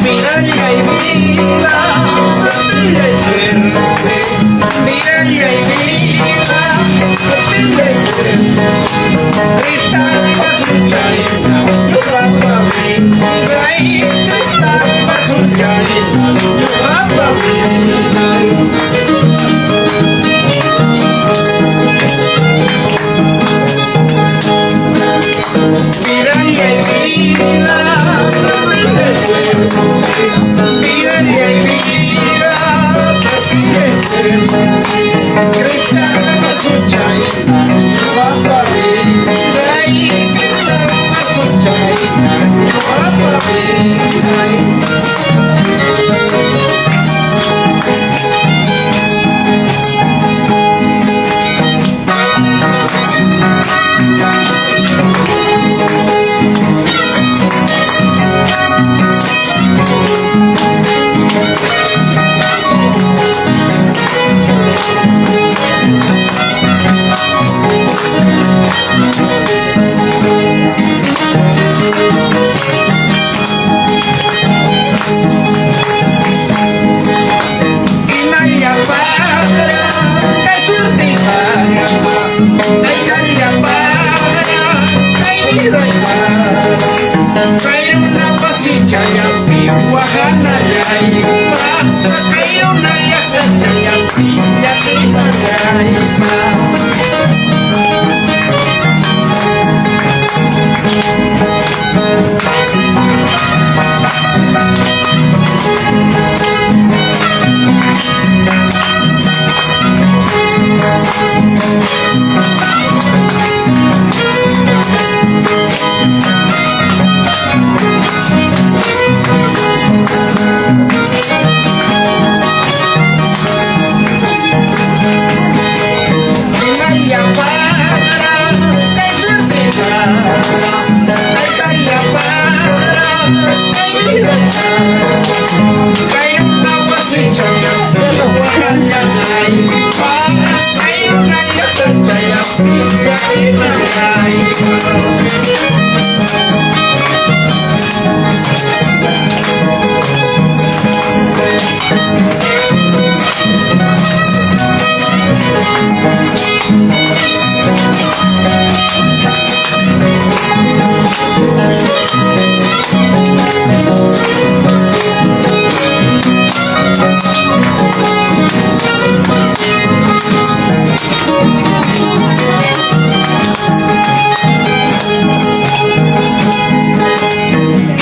Vidalla y vida, tortilla y suerte. Vidalla y vida, tortilla y suerte. Cristal pasucharina, ñuqapa viday. Cristal pasucharina, ñuqapa viday. Vidalla y vida, tortilla y suerte. Vidalla y vida, tortilla y suerte. Cristal pasucharina, ñuqapa viday. Cristal pasucharina, ñuqapa viday. Inaya para, kay suerte para, ay kanya para, ay miray para. Kay una pasichayapi, wahanayay pa, kay una yahachayapi, yakinayay pa. Inaya para, kay suerte para, ay kanya para, ay miray para. Kay una pasichayapi, wahanayay pa, kay una yahachayapi, yakinayay pa.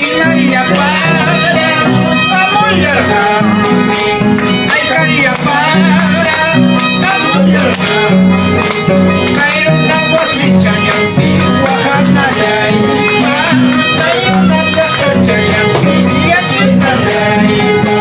Inaya para, amollarqani, ay kanya para, amollarqani. Kayruna wasichañanpi, wahanayay pa, kayruna llaqtachañanpi, llakinayay pa.